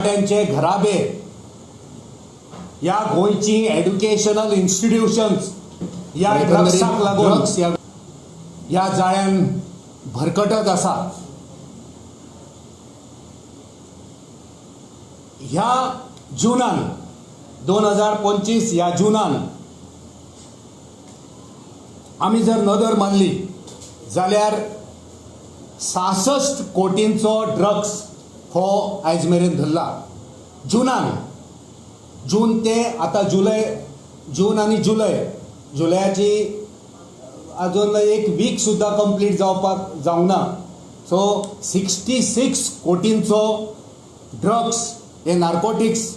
तरणाट्यांचे घराबे, ह्या गोंयची एड्युकेशनल इन्स्टिट्युशन्स ह्या ड्रग्साक लागून ह्या जाळ्यान भरकटत आसा. ह्या जुनान 2025 ह्या जुनान आमी जर नदर मारली जाल्यार 66 कोटींचो ड्रग्स हो आयज मेरेन धरला. जुनान, जून ते आतां जुलय, जून आनी जुलय, जुलयाची अजून एक वीक सुद्दां कंप्लीट जावपाक जावंक ना. सो 66 कोटींचो ड्रग्स हे नार्कोटिक्स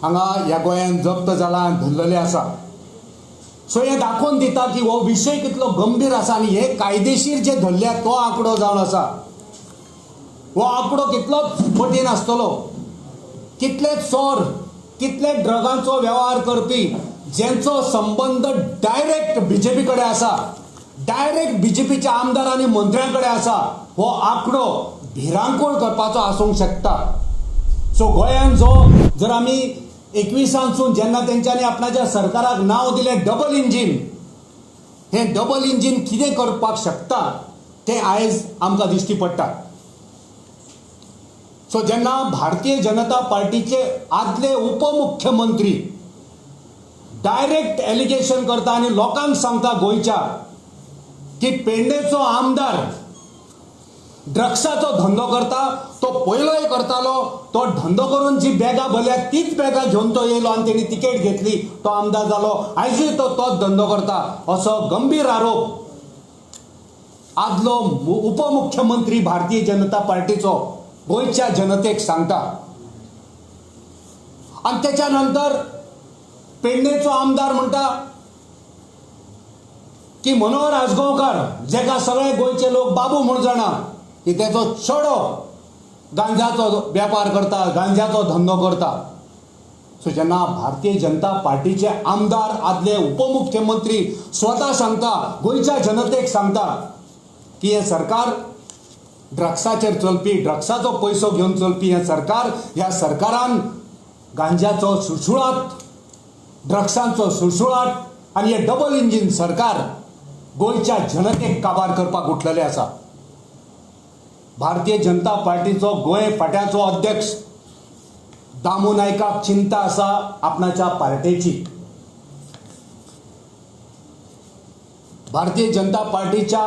हांगा ह्या गोंयांत जप्त जाला आनी धरलेले आसा. सो हें दाखोवन दिता की हो विशय कितलो गंभीर आसा आनी हे कायदेशीर जे धरल्या तो आंकडो जावन आसा. हो आंकडो कितलोच कठीण आसतलो, कितले चोर, कितले ड्रगांचो वेव्हार करपी जेंचो संबंद डायरेक्ट बीजेपी कडेन आसा, डायरेक्ट बीजेपीच्या आमदार आनी मंत्र्यां कडेन आसा, हो आंकडो भिरांकूळ करपाचो आसूंक शकता. सो गोंयांत जो जर आमी 21सानसून जेन्ना तेंच्यांनी आपणाच्या सरकाराक नांव दिलें डबल इंजीन, हें डबल इंजीन कितें करपाक शकता तें आयज आमकां दिश्टी पडटा. सो जेन्ना भारतीय जनता पार्टीचे आदले उपमुख्यमंत्री डायरेक्ट एलिगेशन करता आनी लोकांक सांगता गोंयच्या की पेडणेचो आमदार ड्रग्साचो धंदो करता, तो पयलोय करतालो, तो धंदो करून जी बॅगां भरल्या तीच बॅगां घेवन तो येयलो आनी तेणी तिकेट घेतली, तो आमदार जालो, आयजूय तो तोच धंदो करता, असो गंभीर आरोप आदलो उपमुख्यमंत्री भारतीय जनता पार्टीचो गोंयच्या जनतेक सांगता. आनी तेच्या नंतर पेडणेचो आमदार म्हणटा की मनोहर आजगांवकार, जेका सगळे गोंयचे लोक बाबू म्हूण जाणा, की तेचो चेडो गांजाचो वेपार करता, गांजाचो धंदो करता. सो जेन्ना भारतीय जनता पार्टीचे आमदार आदले उपमुख्यमंत्री स्वता सांगता, गोंयच्या जनतेक सांगता की हें सरकार ड्रग्साचेर चलपी, ड्रग्साचो पयसो घेवन चलपी हें सरकार, ह्या सरकारान गांजाचो सुळसुळाट, ड्रग्सांचो सुळसुळाट आनी हें डबल इंजीन सरकार गोंयच्या जनतेक काबार करपाक उठलेलें आसा. भारतीय जनता पार्टीचो गोंय फांट्याचो अध्यक्ष दामू नायकाक चिंता आसा आपणाच्या पार्टेची. भारतीय जनता पार्टीच्या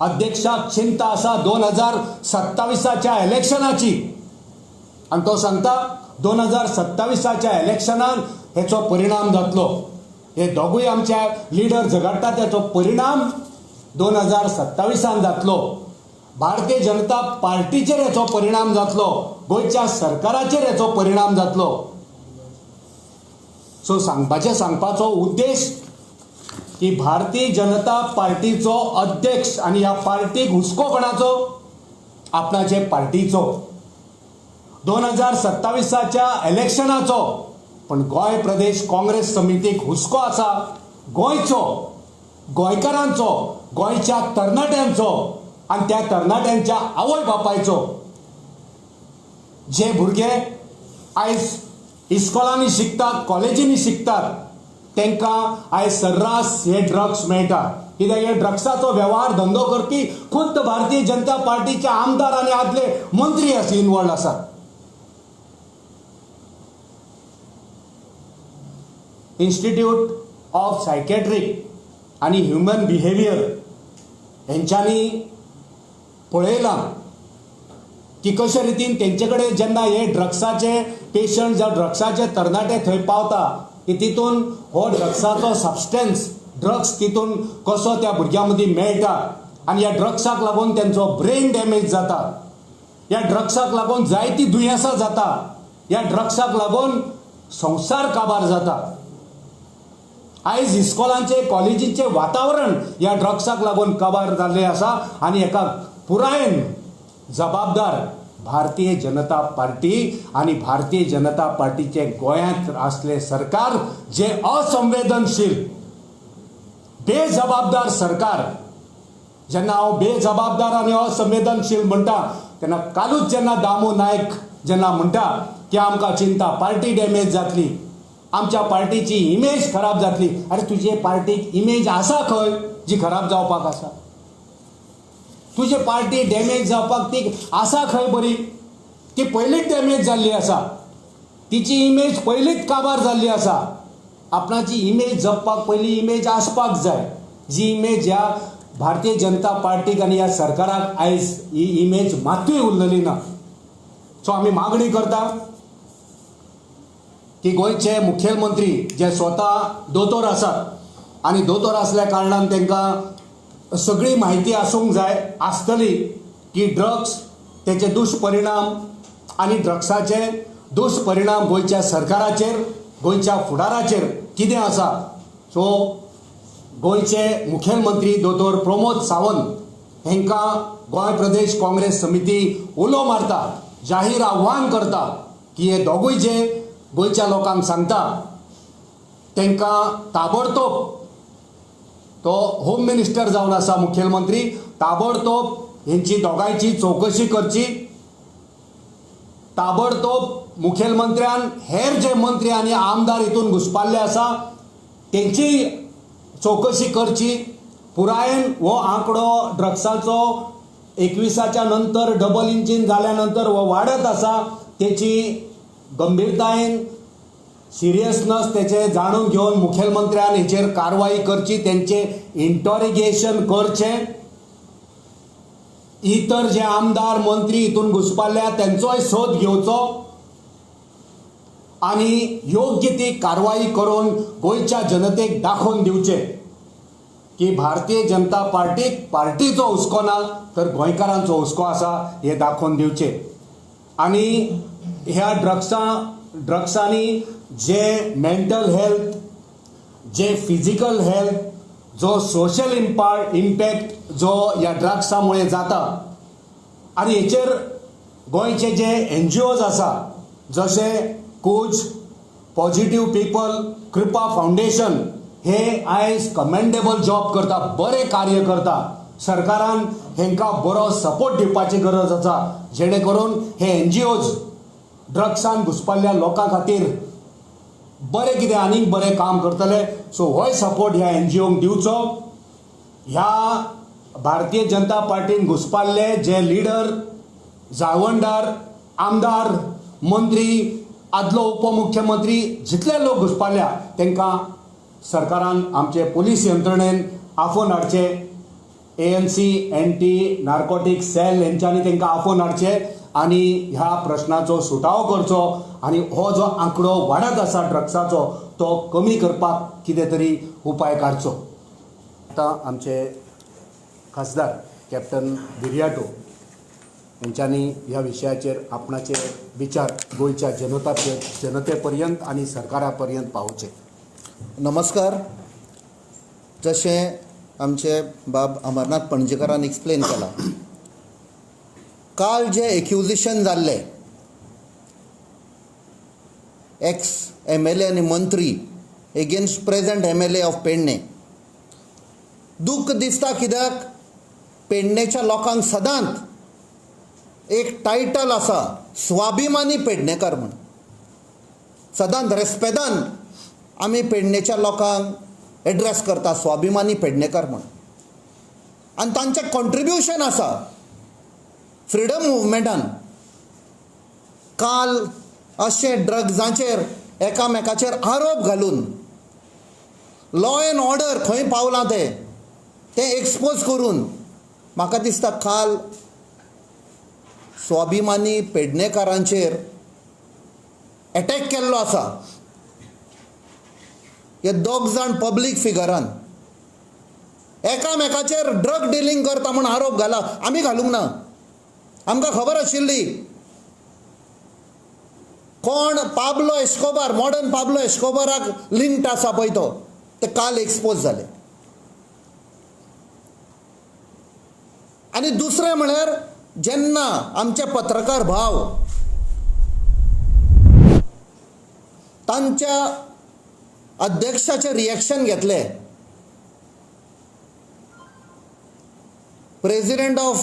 अध्यक्षाक चिंता आसा 2027च्या इलेक्शनाची आनी तो सांगता 2027च्या इलेक्शनान हेचो परिणाम जातलो. हे दोगूय आमच्या लिडर झगडटा तेचो परिणाम 2027 जातलो. भारतीय जनता पार्टीचेर हेचो परिणाम जातलो, गोंयच्या सरकाराचेर हेचो परिणाम जातलो. सो सांगपाचो उद्देश की भारतीय जनता पार्टीचो अध्यक्ष आनी ह्या पार्टीक हुस्को कोणाचो, आपणाचे पार्टीचो, 2027च्या इलेक्शनाचो. पण गोंय प्रदेश काँग्रेस समितीक हुस्को आसा गोंयचो, गोंयकारांचो, गोंयच्या तरणाट्यांचो आनी त्या तरणाट्यांच्या आवय बापायचो. जे भुरगे आयज इस्कॉलांनी शिकतात, कॉलेजींनी शिकतात, तांकां आयज सर्रास हे ड्रग्स मेळटा. कित्याक हे ड्रग्साचो वेव्हार धंदो करपी खुद्द भारतीय जनता पार्टीचे आमदार आनी आदले मंत्री आसा इनवॉल्ड आसात. इन्स्टिट्यूट ऑफ सायकेट्रीक आनी ह्युमन बिहेवियर हेंच्यांनी पळयलां की कशे रितीन तेंचे कडेन जेन्ना हे ड्रग्साचे पेशंट जावं ड्रग्साचे तरणाटे थंय पावता की तितून हो ड्रग्साचो सबस्टन्स, ड्रग्स तितून कसो त्या भुरग्यां मदीं मेळटा आनी ह्या ड्रग्साक लागून तेंचो ब्रेन डॅमेज जाता, ह्या ड्रग्साक लागून जायतीं दुयेंसां जाता, ह्या ड्रग्साक लागून संवसार काबार जाता. आयज इस्कॉलांचे कॉलेजींचें वातावरण ह्या ड्रग्साक लागून काबार जाल्लें आसा आनी हेका पुरायेन जबाबदार भारतीय जनता पार्टी आनी भारतीय जनता पार्टीचे गोंयांत आसले सरकार, जे असंवेदनशील बेजबाबदार सरकार. जेन्ना हांव बेजबाबदार आनी असंवेदनशील म्हणटा तेन्ना कालूच जेन्ना दामू नायक जेन्ना म्हणटा की आमकां चिंता पार्टी डॅमेज जातली, आमच्या पार्टीची इमेज खराब जातली. अरे तुजे पार्टीक इमेज आसा खंय जी खराब जावपाक आसा? तुजी पार्टी डॅमेज जावपाक ती आसा खंय बरी? ती पयलींच डॅमेज जाल्ली आसा, तिची इमेज पयलींच काबार जाल्ली आसा. आपणाची इमेज जपपाक पयली इमेज आसपाक जाय, जी इमेज ह्या भारतीय जनता पार्टीक आनी ह्या सरकाराक आयज ही इमेज मातूय उरलेली ना. सो आमी मागणी करता की गोंयचे मुखेलमंत्री जे स्वता दोतोर आसात आनी दोतोर आसल्या कारणान तांकां सगळी म्हायती आसूंक जाय आसतली की ड्रग्स तेचे दुश्परिणाम आनी ड्रग्साचे दुश्परिणाम गोंयच्या सरकाराचेर, गोंयच्या फुडाराचेर कितें आसा. सो गोंयचे मुखेलमंत्री दोतोर प्रमोद सावंत हांकां गोंय प्रदेश काँग्रेस समिती उलो मारता, जाहीर आव्हान करता की हे दोगूय जे गोंयच्या लोकांक सांगता तांकां ताबडतोब, तो होम मिनिस्टर जावन आसा मुखेलमंत्री, ताबडतोब हेंची दोगांयची चवकशी करची. ताबडतोब मुखेलमंत्र्यान हेर जे मंत्री आनी आमदार हितून घुसपाल्ले आसा तेंची चवकशी करची. पुरायेन हो आंकडो ड्रग्साचो 21च्या नंतर डबल इंजीन जाल्या नंतर हो वाडत आसा, तेची गंभीरतायेन सिरियसनस तेचे जाणून घेवन मुखेलमंत्र्यान हेचेर कारवाई करची, तेंचे इंटोरिगेशन करचें. इतर जे आमदार मंत्री हितून घुसपाल्ल्या तेंचोय सोद घेवचो आनी योग्य ती कारवाई करून गोंयच्या जनतेक दाखोवन दिवचें की भारतीय जनता पार्टीक पार्टीचो हुस्को ना तर गोंयकारांचो हुस्को आसा हें दाखोवन दिवचें. आनी ह्या ड्रग्सांनी जे मेंटल हेल्थ, जे फिजिकल हेल्थ, जो सोशल इम्पॅक्ट जो ह्या ड्रग्सां मुळे जाता आनी हेचेर गोंयचे जे एनजीओज आसा जशे Kuj, positive people, Kripa foundation हे आयज कमेंडेबल जॉब करता, बरें कार्य करता. सरकारान हेंकां बरो सपोर्ट दिवपाची गरज आसा जेणे करून हे एनजीओज ड्रग्सान घुसपाल्ल्या लोकां खातीर बरें कितें आनीक बरें काम करतले. सो होय सपोर्ट ह्या एनजीओंक दिवचो. ह्या भारतीय जनता पार्टीन घुसपाल्ले जे लिडर, जाळवणदार, आमदार, मंत्री, आदलो उपमुख्यमंत्री, जितले लोक घुसपाल्या तांकां सरकारान आमचे पोलीस यंत्रणेन आफोवन हाडचे. ANC, anti narcotic sell हेंच्यांनी तांकां आफोवन हाडचे आनी ह्या प्रश्नाचो सुटावो करचो आनी हो जो आंकडो वाडत आसा ड्रग्साचो तो कमी करपाक कितें तरी उपाय काडचो. आतां आमचे खासदार कॅप्टन विरियाटो हेंच्यांनी ह्या विशयाचेर आपणाचे विचार गोंयच्या जनते पर्यंत आनी सरकारा पर्यंत पावोवचे. नमस्कार. जशें आमचे बाब अमरनाथ पणजेकारान एक्सप्लेन केला, काल जे एक्युजिशन जाल्ले एक्स एम एल ए आनी मंत्री against present MLA of Pernem, दूख दिसता कित्याक पेडणेच्या लोकांक सदांच एक टायटल आसा स्वाभिमानी पेडणेकार म्हूण. सदांच रेस्पेदान आमी पेडणेच्या लोकांक एड्रेस करता स्वाभिमानी पेडणेकार म्हूण, आनी तांचें कॉन्ट्रिब्युशन आसा फ्रिडम मुवमेंटान. काल अशें ड्रग्जांचेर एकामेकाचेर आरोप घालून लॉ एंड ऑर्डर खंय पावलां तें एक्सपोज करून म्हाका दिसता काल स्वाभिमानी पेडणेकारांचेर एटॅक केल्लो आसा. हे दोग जाण पब्लीक फिगरान एकामेकाचेर ड्रग डिलींग करता म्हूण आरोप घाला. आमी घालूंक ना, आमकां खबर आशिल्ली कोण पाब्लो एस्कोबार, मॉडर्न पाब्लो एस्कोबाराक लिंक्ड आसा पळय तो, ते काल एक्सपोज जाले. आनी दुसरें म्हळ्यार जेन्ना आमचे पत्रकार भाव तांच्या अध्यक्षाचे रिएक्शन घेतले, president of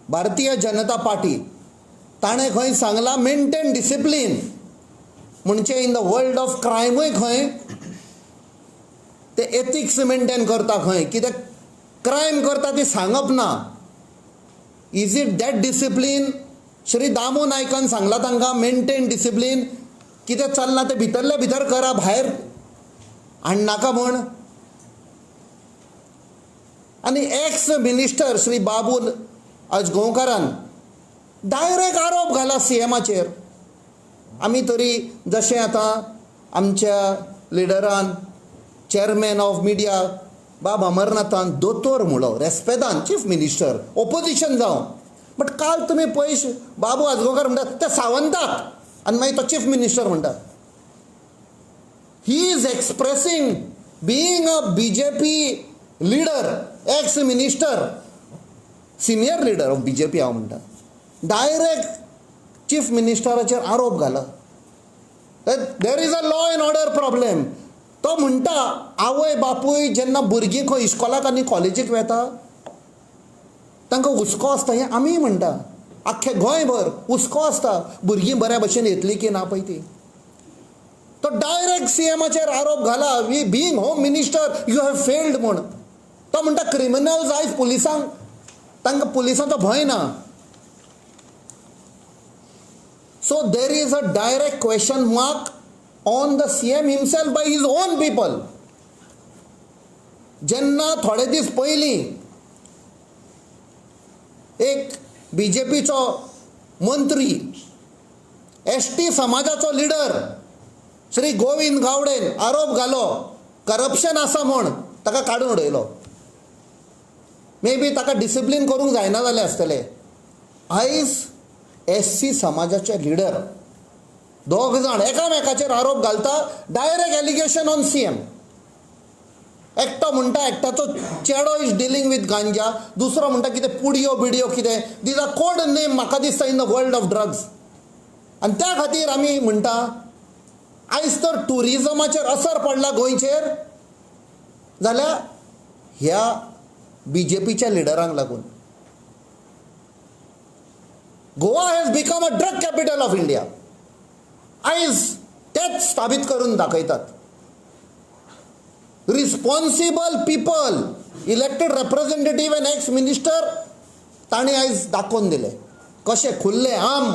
Bharatiya Janata party, ताणें खंय सांगलां मेंटेन डिसिप्लीन. म्हणजे इन the world of क्रायमूय खंय ते एथिक्स मेंटेन करता खंय, कित्याक क्रायम करता ती सांगप ना. Is it that discipline? Shri Damu नायकान सांगलां तांकां मेंटेन डिसिप्लीन, कितें चल्लां तें भितरले भितर करा, भायर हाडनाका म्हूण. आनी एक्स मिनिस्टर श्री बाबू आजगांवकारान डायरेक्ट आरोप घाला सी एमाचेर. आमी तरी जशें आतां आमच्या लिडरान चेअरमॅन ऑफ मिडिया बाब अमरनाथान दोतोर म्हणलो रेस्पेदान, चीफ मिनिस्टर ओपोजिशन जावं, बट काल तुमी पयश बाबू आजगांवकार म्हणटा ते सावंताक आनी मागीर तो चीफ मिनिस्टर म्हणटा. He is expressing being a B J P leader, ex minister, senior leader of B J P हांव म्हणटा, डायरेक्ट चीफ मिनिस्टराचेर आरोप घाला. There is a law and order problem. तो म्हणटा आवय बापूय जेन्ना भुरगीं खंय इस्कॉलाक आनी कॉलेजीक वेता तांकां हुस्को आसता, हें आमीय म्हणटा, आख्खें गोंयभर हुस्को आसता भुरगीं बऱ्या भशेन येतलीं की ना पळय ती. तो डायरेक्ट सी एमाचेर आरोप घाला, we being home minister you have failed म्हूण. तो म्हणटा क्रिमिनल्स आयज पुलिसांक, तांकां पुलिसांचो भंय ना. So there is a direct question mark on the C M himself by his own people. जेन्ना थोडे दीस पयलीं एक बी जे पीचो मंत्री, एस टी समाजाचो लिडर श्री गोविंद गावडेन आरोप घालो करप्शन आसा म्हूण, ताका काडून उडयलो. मे बी ताका डिसिप्लीन करूंक जायना जालें आसतलें. आयज एस सी समाजाचे लिडर दोग जाण एकामेकाचेर आरोप घालता, direct allegation on C M. एकटो म्हणटा एकट्याचो चेडो is dealing with गांजा, दुसरो म्हणटा कितें पुडयो बिडयो कितें, these are code name म्हाका दिसता in the world of drugs. आनी त्या खातीर आमी म्हणटा आयज तर ट्युरिजमाचेर असर पडला गोंयचेर जाल्यार ह्या बी जे पीच्या लिडरांक लागून. Goa has become a drug capital of India, आयज तेच स्थाबीत करून दाखयतात. Responsible people, elected representative and ex minister, तांणी आयज दाखोवन दिलें कशें खुल्ले आम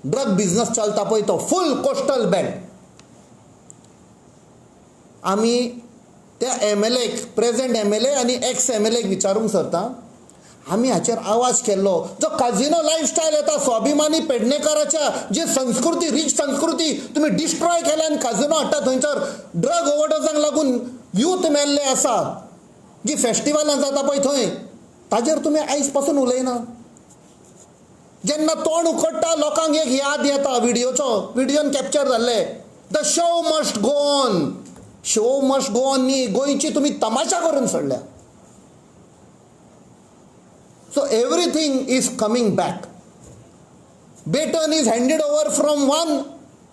ड्रग बिजनस चलता पळय तो फूल कोस्टल बेल्ट. आमी त्या एम एल एक, प्रेजेंट एम एल ए आनी एक्स एम एल एक विचारूंक सोदता, आमी हाचेर आवाज केल्लो जो काजिनो लायफस्टायल येता स्वाभिमानी पेडणेकाराच्या जी संस्कृती, रीच संस्कृती तुमी डिस्ट्रॉय केल्या आनी काजिनो हाडटा थंयसर ड्रग ओवरडोजांक लागून यूथ मेल्ले आसा, जी फेस्टिवलां जाता पळय थंय, ताजेर तुमी आयज पासून उलयना. जेन्ना तोंड उखडटा लोकांक एक याद येता व्हिडियोचो, व्हिडियोन कॅप्चर जाल्ले, the show must go on, show must go on न्ही, गोंयची तुमी तमाशा करून सोडल्या. So everything is coming back. Baton is handed over from one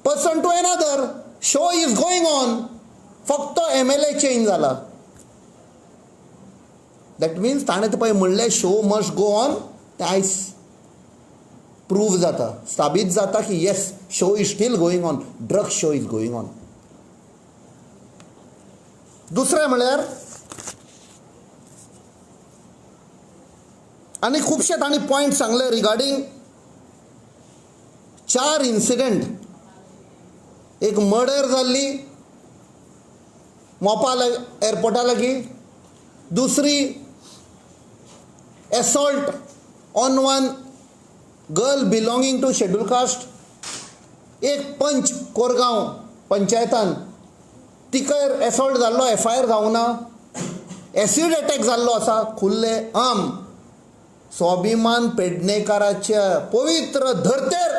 person to another. Show is going on. फक्त एम एल ए चेंज जाला. That means ताणें ते पळय म्हणलें शो मस्ट गो ऑन, तें आयज प्रूव जाता, साबीत जाता की yes, show is still going on, drug show is going on. दुसरें म्हळ्यार आनी खुबशे तांणी पॉयंट सांगले रिगार्डींग 4 इन्सिडंट. एक मर्डर जाल्ली मोपा एअरपोर्टा लागीं, दुसरी assault on one girl belonging to schedule caste, एक पंच कोरगांव पंचायतान तिका एसॉल्ट जाल्लो, एफ I R जावना, एसिड अटॅक जाल्लो आसा खुल्ले आम स्वाभिमान पेडणेकाराच्या पवित्र धर्तेर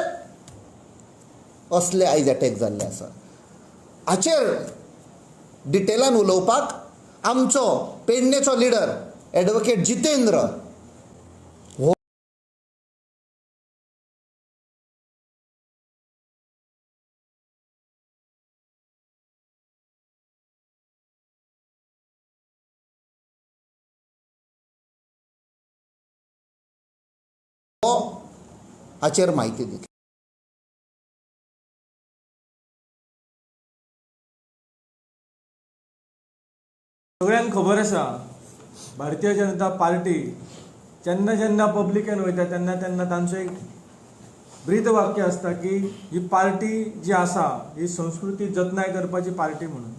असले आयज अटॅक जाल्ले आसा. हाचेर डिटेलान उलोवपाक आमचो पेडणेचो लिडर एडवोकेट जितेंद्र हो हाचेर म्हायती दितलो. सगळ्यांक खबर आसा, भारतीय जनता पार्टी जेन्ना जेन्ना पब्लिकेन वयता तेन्ना तेन्ना तांचो एक ब्रीद वाक्य आसता की ही पार्टी जी आसा ही संस्कृती जतनाय करपाची पार्टी म्हणून.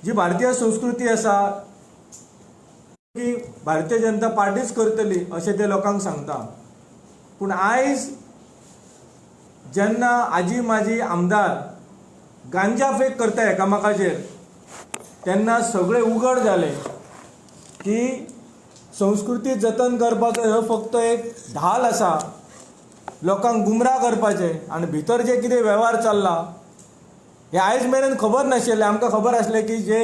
जी भारतीय संस्कृती आसा की भारतीय जनता पार्टीच करतली अशें ते लोकांक सांगता. पूण आयज जेन्ना आजी माजी आमदार गांजा फेक करता एकामेकाचेर तेन्ना सगळें उगड जालें की संस्कृती जतन करपाचो हो फक्त एक ढाल आसा लोकांक गुमराह करपाचें आनी भितर जे कितें वेव्हार चल्ला हे आयज मेरेन खबर नाशिल्लें. आमकां खबर आसलें की जे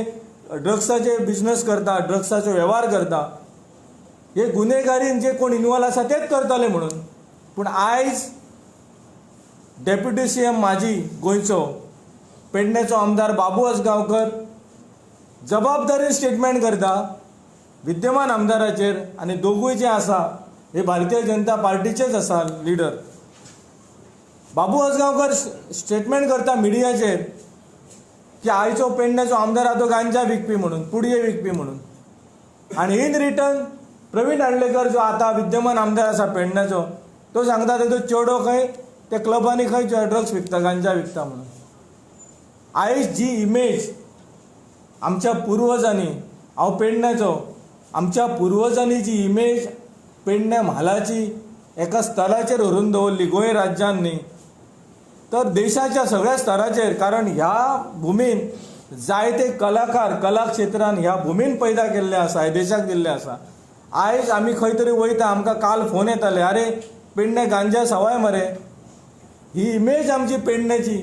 ड्रग्साचे बिजनस करता, ड्रग्साचो वेव्हार करता, हे गुन्हेगारीन जे कोण इनवॉल्व आसा तेच करताले म्हणून. पूण आयज डेप्युटी सी एम माजी गोंयचो पेडण्याचो आमदार बाबू आजगांवकर जबाबदारीन स्टेटमेंट करता विद्यमान आमदाराचेर आनी दोगूय जे आसा हे भारतीय जनता पार्टीचेच आसा लिडर. बाबू आजगांवकर स्टेटमेंट करता मिडियाचेर की आयचो पेडण्याचो आमदार आहा तो गांजा विकपी म्हणून, पुडये विकपी म्हणून. आनी इन रिटर्न प्रवीण आर्लेकर जो आतां विद्यमान आमदार आसा पेडण्याचो तो सांगता तेजो चेडो खंय त्या क्लबांनी खंय ड्रग्स विकता, गांजा विकता म्हणून. आयज जी इमेज आमच्या पुर्वजांनी, हांव पेडण्याचो, आमच्या पुर्वजांनी जी इमेज पेडण्या म्हालाची एका स्तराचेर व्हरून दवरली गोंय राज्यान न्ही तर देशाच्या सगळ्या स्तराचेर, कारण ह्या भुमीन जायते कलाकार कला क्षेत्रान ह्या भुमीन पैदा केल्ले आसा, ह्या देशाक दिल्ले आसा. आयज आमी खंय तरी वयता आमकां काल फोन येताले, अरे पेडणे गांजा सवाय मरे. ही इमेज आमची पेडण्याची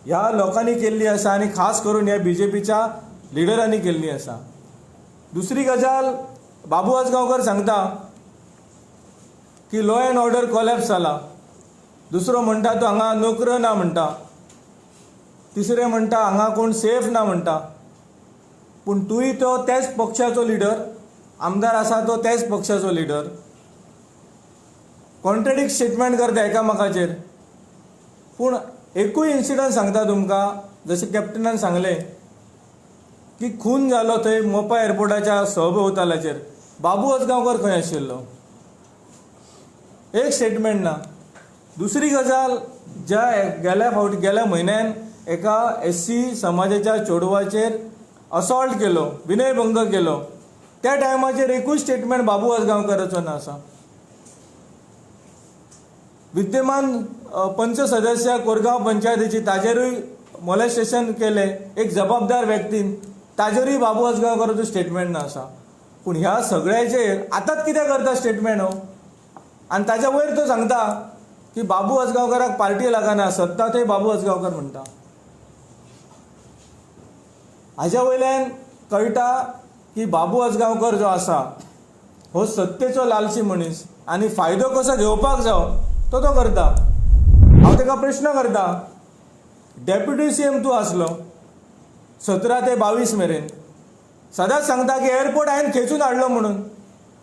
ह्या लोकांनी केल्ली आसा आनी खास करून ह्या बीजेपीच्या लिडरांनी केल्ली आसा. दुसरी गजाल, बाबू आजगांवकर सांगता की लॉ एंड ऑर्डर कोलॅप्स जाला, दुसरो म्हणटा तो हांगा नोकऱ्यो ना म्हणटा, तिसरें म्हणटा हांगा कोण सेफ ना म्हणटा. पूण तूंय तो त्याच पक्षाचो लिडर, आमदार आसा तो त्याच पक्षाचो लिडर, कॉन्ट्रेडिक्ट स्टेटमेंट करता एकामेकाचेर. पूण एकूय इन्सिडंट सांगता तुमकां, जशें कॅप्टनान सांगलें की खून जालो थंय मोपा एअरपोर्टाच्या सहभोवतालाचेर, बाबू आजगांवकर खंय आशिल्लो? एक स्टेटमेंट ना. दुसरी गजाल, ज्या गेल्या फावटी गेल्या म्हयन्यान एका एस सी समाजाच्या चेडवाचेर असॉल्ट केलो, विनयभंग केलो, त्या टायमाचेर एकूय स्टेटमेंट बाबू आजगांवकराचो ना आसा. विद्यमान पंच सदस्य कोरगांव पंचायतीची ताजेरूय मोलेस्टेशन केलें एक जबाबदार व्यक्तीन, ताजेरूय बाबू आजगांवकराचो स्टेटमेंट ना आसा. पूण ह्या सगळ्याचेर आतांच कितें करता स्टेटमेंट हो? आनी ताच्या वयर तो सांगता की बाबू आजगांवकराक पार्टी लागना, सत्ता थंय बाबू आजगांवकर म्हणटा. हाज्या वयल्यान कळटा की बाबू आजगांवकर जो आसा हो सत्तेचो लालची मनीस आनी फायदो कसो घेवपाक जावो तो तो करता. हांव ताका प्रश्न करता, डेप्युटी सी एम तूं आसलो 17 ते 22 मेरेन, सदांच सांगता की एअरपोर्ट हांवें खेचून हाडलो म्हणून.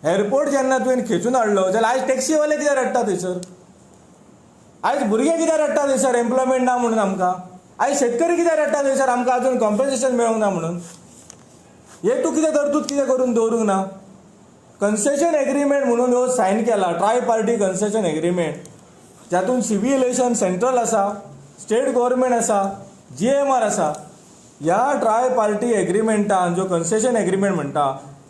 एअरपोर्ट जेन्ना तुवें खेचून हाडलो जाल्यार आयज टॅक्सीवाले कित्याक रडटा थंयसर? आयज भुरगे कित्याक रडटा थंयसर एम्प्लॉयमेंट ना म्हणून आमकां? आयज शेतकरी कित्याक रडटा थंयसर आमकां अजून कॉम्पन्सेशन मेळूंक ना म्हणून? हे तूं कितें तरतूद कितें करून दवरूंक ना? कन्सेशन एग्रीमेंट म्हणून हो सायन केला, ट्राय पार्टी कन्सेशन एग्रीमेंट, जातून सिव्हिलेशन सेंट्रल आसा, स्टेट गव्हर्मेंट आसा, GMR आसा. ह्या ट्राय पार्टी एग्रीमेंटान जो कन्सेशन एग्रीमेंट म्हणटा,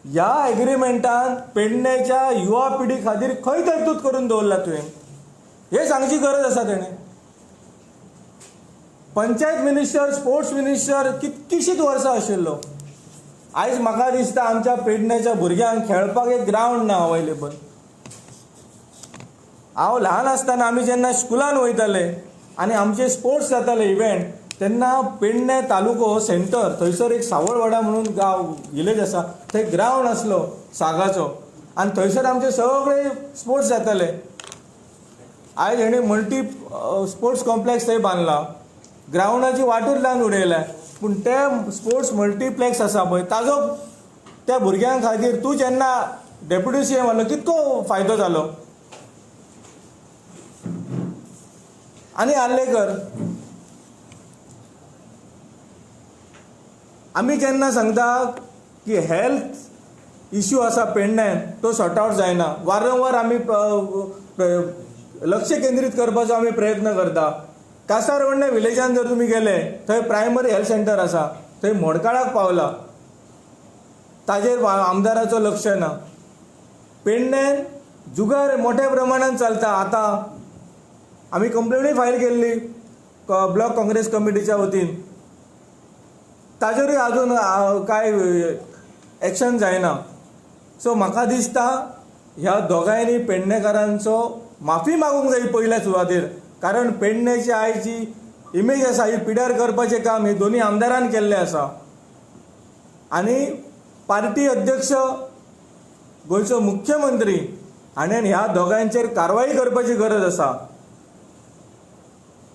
ह्या एग्रीमेंटान पेडण्याच्या युवा पिढी खातीर खंय तरतूद करून दवरला तुवें हे सांगची गरज आसा. तेणें पंचायत मिनिस्टर, स्पोर्ट्स मिनिस्टर कितकीशींच वर्सां आशिल्लो. आयज म्हाका दिसता आमच्या पेडण्याच्या भुरग्यांक खेळपाक एक ग्रावंड ना अवेलेबल. हांव ल्हान आसतना आमी जेन्ना स्कुलान वयताले आनी आमचे स्पोर्ट्स जाताले इव्हेंट, तेन्ना पेडणे तालुको सेंटर थंयसर एक सावळवाडा म्हणून गांव विलेज आसा, थंय ग्रावंड आसलो सागाचो आनी थंयसर आमचे सगळे स्पोर्ट्स जाताले. आयज हेणी मल्टी स्पोर्ट्स कॉम्प्लेक्स थंय बांदला, ग्रावंडाची वाटूर लावन उडयल्या, पूण ते स्पोर्ट्स मल्टिप्लेक्स आसा पळय ताजो त्या भुरग्यां खातीर तूं जेन्ना डेप्युटी सी एम जालो कितको फायदो जालो? आनी आर्लेकर, आमी जेन्ना सांगता की हेल्थ इश्यू आसा पेडण्यान तो सॉर्ट आवट जायना. वारंवार आमी लक्ष केंद्रीत करपाचो आमी प्रयत्न करता. कासारवर्णे विलेजान जर तुमी गेले थंय प्रायमरी हेल्थ सेंटर आसा, थंय मोडकाळाक पावला, ताजेर आमदाराचो लक्ष ना. पेडण्यान जुगार मोठ्या प्रमाणान चलता. आतां आमी कंप्लेनूय फायल केल्ली ब्लॉक काँग्रेस कमिटीच्या वतीन, ताजेरूय आजून कांय एक्शन जायना. सो म्हाका दिसता ह्या दोगांयनी पेडणेकारांचो माफी मागूंक जाय पयल्या सुवातेर, कारण पेडण्याची आयज जी इमेज आसा ही पिड्यार करपाचें काम हे दोनूय आमदारान केल्लें आसा. आनी पार्टी अध्यक्ष गोंयचो मुख्यमंत्री हाणें ह्या दोगांयचेर कारवाई करपाची गरज आसा.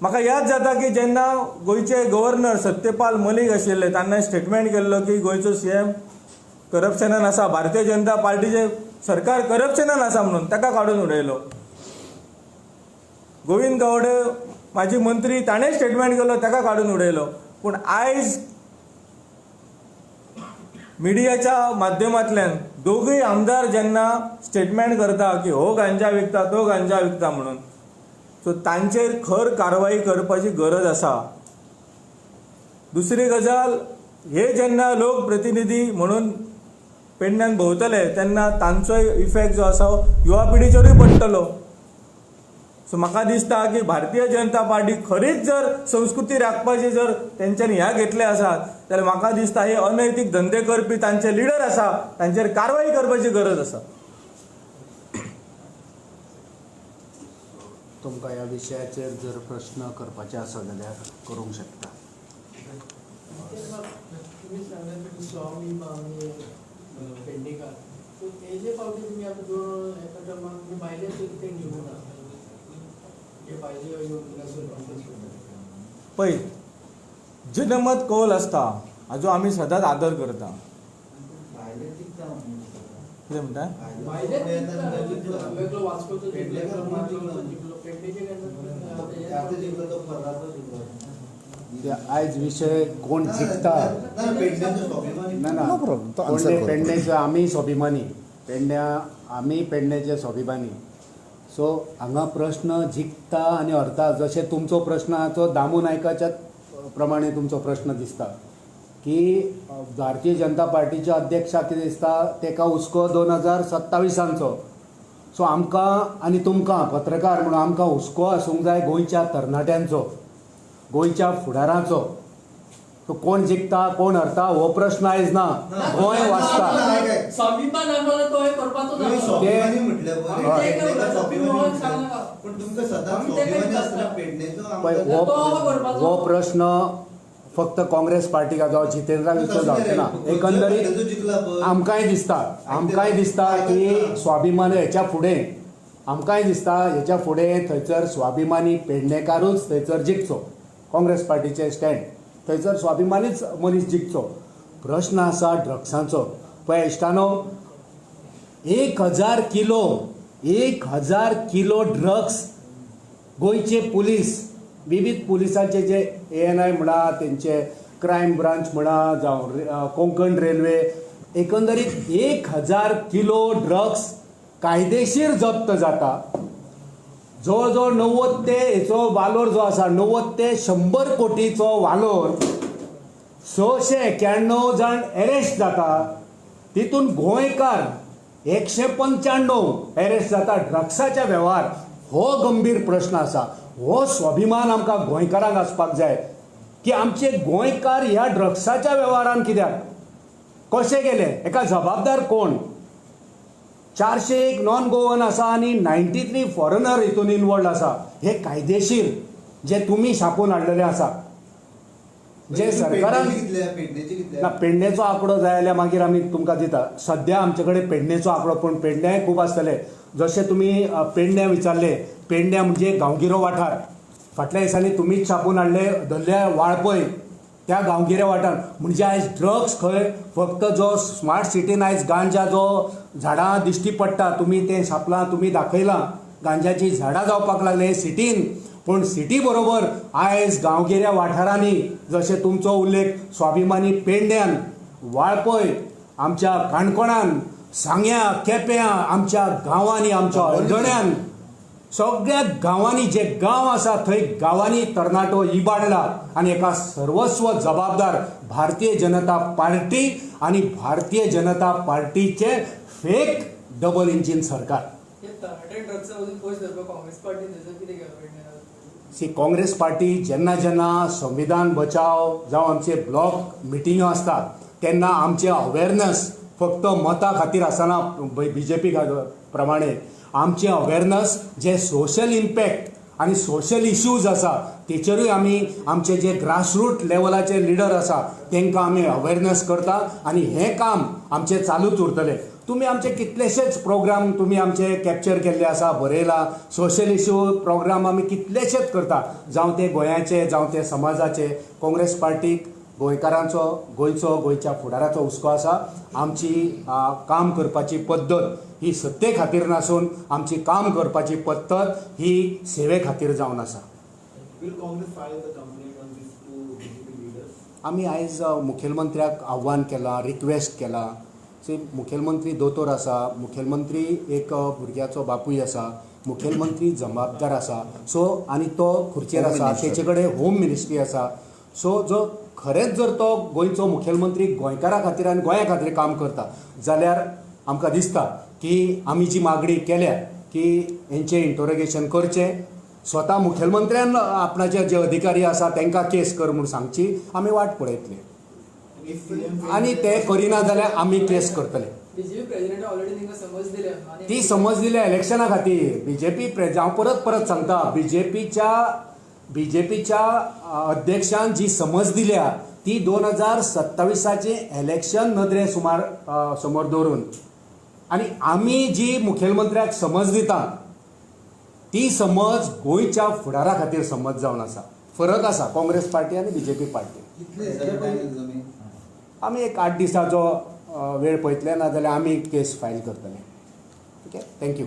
म्हाका याद जाता की जेन्ना गोंयचे गव्हर्नर सत्यपाल मलीक आशिल्ले तेन्ना स्टेटमेंट केल्लो की गोंयचो सीएम करप्शनान आसा, भारतीय जनता पार्टीचे सरकार करप्शनान आसा म्हणून ताका काडून उडयलो. गोविंद गावडे माजी मंत्री ताणें स्टेटमेंट केलो, ताका काडून उडयलो. पूण आयज मिडियाच्या माध्यमांतल्यान दोगूय आमदार जेन्ना स्टेटमेंट करता की हो गांजा विकता तो गांजा विकता म्हणून, सो तांचेर खर कारवाई करपाची गरज आसा. दुसरी गजाल, हे जेन्ना लोक प्रतिनिधी म्हणून पेडण्यान भोंवतले तेन्ना तांचोय इफेक्ट जो आसा युवा पिढीचेरूय पडटलो. सो म्हाका दिसता की भारतीय जनता पार्टी खरीच जर संस्कृती राखपाची जर तेंच्यांनी ह्या घेतले आसात जाल्यार म्हाका दिसता हे अनैतीक धंदे करपी तांचे लिडर आसा तांचेर कारवाई करपाची गरज आसा. तुमकां ह्या विशयाचेर जर प्रश्न करपाचे आसा जाल्यार करूंक शकता. तुमी सांगलें तुमी स्वामी पेडणेकार, सो हेजे फावटी तुमी आतां दोन एका टर्मान तुमी भायले ते निवडून आसा, जे भायले येवन पळय जनमत कौल आसता हाजो आमी सदांच आदर करता. कितें म्हणटा? आयज विशय कोण जिखता ना ना, पेडण्याचो आमी स्वाभिमानी, पेडण्या आमी पेडण्याचे स्वाभिमानी. सो हांगा प्रश्न जिखता आनी हरता, जशें तुमचो प्रश्न आहा तो दामू नायकाच्या प्रमाणे तुमचो प्रश्न दिसता की भारतीय जनता पार्टीच्या अध्यक्षाक कितें दिसता तेका हुस्को 2027आंचो. सो आमकां आनी तुमकां पत्रकार म्हणून आमकां हुस्को आसूंक जाय गोंयच्या तरणाट्यांचो, गोंयच्या फुडाराचो. सो कोण जिखता कोण हरता हो प्रश्न आयज ना, गोंय वाचता. हो प्रश्न फक्त काँग्रेस पार्टीक जावं जितेंद्राक विचार जावचें ना. एकंदरीत आमकांय दिसता, आमकांय दिसता की स्वाभिमान हेच्या फुडें, आमकांय दिसता हेच्या फुडें थंयसर स्वाभिमानी पेडणेकारूच थंयसर जिखचो, काँग्रेस पार्टीचे स्टँड थंयसर स्वाभिमानीच मनीस जिखचो. प्रश्न आसा ड्रग्सांचो. पळय इश्टानो, 1000 किलो 1000 किलो ड्रग्स गोंयचे पुलीस, विविध पुलिसांचे जे ANI म्हणा, तेंचे क्रायम ब्रांच म्हणा, जावं कोंकण रेल्वे, एकंदरीत 1000 किलो ड्रग्स कायदेशीर जप्त जाता. जवळ जवळ 90 ते हेचो वालोर जो आसा 90 ते 100 कोटीचो वालोर, 691 जाण एरेस्ट जाता, तितून गोंयकार 195 एरेस्ट जाता ड्रग्साच्या वेव्हार. हो गंभीर प्रश्न आसा. हो स्वाभिमान आमकां गोंयकारांक आसपाक जाय की आमचे गोंयकार ह्या ड्रग्साच्या वेव्हारान कित्याक कशे गेले, एका जबाबदार कोण? 401 नॉन गोवन आसा आनी 93 फॉरेनर हितून इनवॉल्ड आसा. हे कायदेशीर जे तुमी छापून हाडलेले आसा, जे सरकारान ना पेडणेचो आंकडो जाय जाल्यार मागीर आमी तुमकां दिता. सद्या आमचे कडेन पेडणेचो आंकडो, पूण पेडण्याय खूब आसतले. जशें तुमी पेडण्या विचारले, पेडण्या म्हणजे गांवगिरो वाठार. फाटल्या दिसांनी तुमीच छापून हाडले धरल्या वाळपय त्या गांवगिऱ्या वाठार. म्हणजे आयज ड्रग्स खंय फक्त जो स्मार्ट सिटीन आयज गांजा जो झाडां दिश्टी पडटा, तुमी तें छापलां, तुमी दाखयलां, गांजाची झाडां जावपाक लागले सिटीन. पूण सिटी बरोबर आयज गांवगिऱ्या वाठारांनी, जशें तुमचो उल्लेख स्वाभिमानी पेडण्यान, वाळपय, आमच्या काणकोणान, सांग्या, केप्यां, आमच्या गांवांनी, आमच्या हळदोण्यान, सगळ्या गांवांनी जे गांव आसा थंय गांवांनी तरणाटो इबाडला आनी एका सर्वस्व जबाबदार भारतीय जनता पार्टी आनी भारतीय जनता पार्टीचे फेक डबल इंजीन सरकार. सी काँग्रेस पार्टी जेन्ना जेन्ना संविधान बचाव जावं आमचे ब्लॉक मिटिंगो आसता तेन्ना आमचे अवेरनस फक्त मतां खातीर आसना. बीजेपी प्रमाणे आमचे अवेरनस जे सोशल इम्पॅक्ट आनी सोशल इश्यूज आसा तेचेरूय आमी आमचे जे ग्रासरूट लेवलाचे लिडर आसा तांकां आमी अवेरनस करता आनी हें काम आमचें चालूच उरतलें. तुमी आमचे कितलेशेच प्रोग्राम तुमी आमचे कॅप्चर केल्ले आसा, बरयला. सोशल इश्यू प्रोग्राम आमी कितलेशेच करता, जावं ते गोंयाचे जावं ते समाजाचे. काँग्रेस पार्टीक गोंयकारांचो, गोंयचो, गोंयच्या फुडाराचो हुस्को आसा. आमची काम करपाची पद्दत ही सत्ते खातीर नासून आमची काम करपाची पद्दत ही सेवे खातीर जावन आसा. आमी आयज मुखेलमंत्र्याक आव्हान केलां, रिक्वेस्ट केलां. मुखेलमंत्री दोतोर आसा, मुखेलमंत्री एक भुरग्याचो बापूय आसा, मुखेलमंत्री जबाबदार आसा. सो आनी तो खुर्चेर आसा, तेचे कडेन होम मिनिस्ट्री आसा. सो जो खरेंच जर तो गोंयचो मुखेलमंत्री गोंयकारा खातीर आनी गोंया खातीर काम करता जाल्यार आमकां दिसता की आमी जी मागणी केल्या की हेंचें इंटरोगेशन करचें, स्वता मुखेलमंत्र्यान आपणाचे जे अधिकारी आसा तांकां केस कर म्हूण सांगची, आमी वाट पळयतले आनी ते करिना जाल्यार आमी केस करतले. ती समज दिल्या इलेक्शना खातीर. बीजेपी हांव परत परत सांगता, बीजेपीच्या अध्यक्षान जी समज दिल्या ती 2027 इलेक्शन नदरे सुमार समोर दवरून, आनी आमी जी मुखेलमंत्र्याक समज दिता ती समज गोंयच्या फुडारा खातीर समज जावन आसा. फरक आसा काँग्रेस पार्टी आनी बीजेपी पार्टी. आमी एक 8 दिसाचो वेळ पळयतले, नाजाल्यार आमी केस फायल करतले. Okay, thank you.